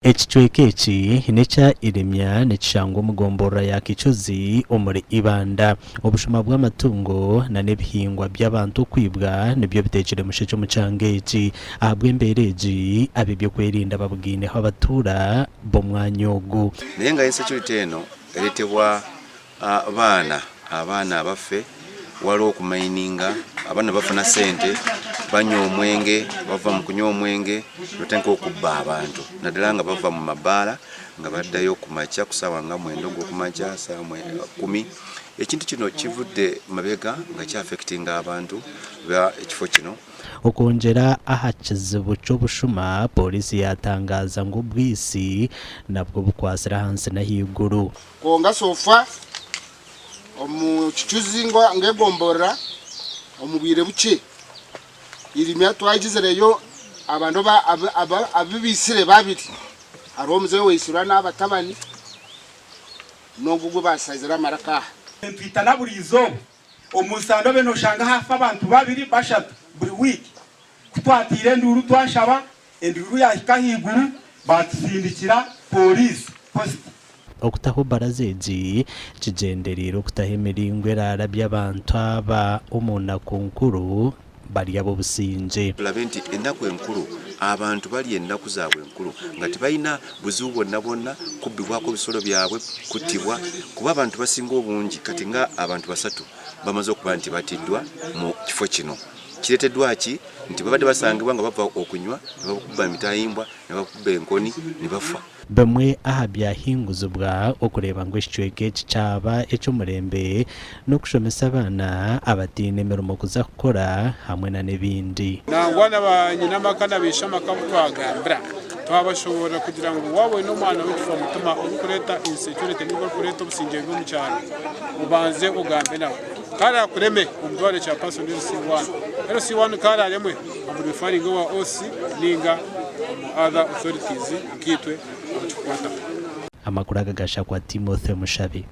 Ekicweka eki n'ekya Irimya nikishangwa omu gomborora ya Kicuzi omuri Ibanda. Obushuma bw'amatungo na n'ebihingwa by'abantu okwibwa nibyo biteekire mushekye omu kyanga eki. Ahabw'embeera egi, ab'eby'okwerinda babugaineho abatuura b'omwanya ogu. Naye nga insecurity eno eretebwa baana, abaana abaffe waliwo okumayininga, abaana bafuna sente banywa omwenge, bava mu kunywa omwenge nibatandika okubba abantu naddala nga bava mu mabaala nga baddayo ku makya ku saawa nga mwenda ogw'okumakya, saawa kumi. Ekintu kino kivudde mabega nga kyafekitinga abantu ba ekifo kino. Okwongyera aha kizibu ky'obushuma, Pooriisi yatangaza ngu obwitsi nabwo bukwatsire ahansi n'ahaiguru. Kwonka so far omu kicuzi ng'egomborora omu bwire bukye Irimya twagizireyo abantu abu baitsire babiri hariho omuzeeyi owaitsirwe n'abatabani n'ogu ogu baashazire amaraka aha. Nitwitana buri izooba. Omu Nsandobe noshanga haafa abantu babiri bashatu buri wiiki. Ku twatiire enduuru twashaba, enduuru yaahika ahaiguru baatusindikira pooriisi posita. Okutaho baraza egi kigyendereire okutaho emiringo eraarabye abantu aba omu naku nkuru bari ab'obusingye. Tulabe nti enaku enkuru abantu barya enaku zaabwe enkuru nga tibalina buzibu bwona bwona, kubbibwako bisolo byabwe, kutibwa, kuba abantu basinga obungi kati nga abantu basatu bamaze okuba nti batiddwa mu kifo kino. Kireteddwa ki? Nti babadde basangibwa nga bava okunywa nebabakuba emitayimbwa, nebabakuba enkoni nibafa. Bimwe aha byahinguzibwa okureeba ngu ekicweka eki kyaba eky'omurembe n'okushomesa abaana abataine mirimo kuza kukora hamwe na n'ebindi. Nangwa na banyinamaka na baishamaka abu twagambira twabashoboorora kugira ngu waaba oine omwana w'ekifamutima orikureeta insecurity ninga orikureeta obusingye bubi omu kyaro obanze ogambe nawe. Ku araakureme omutware chairperson LC1. LC1 ku araaremwe omurefaringe owa OC ninga omu other authorities nkaitwe abakikukwataho. Amakuru aga gashakwa Timothy Mushabe.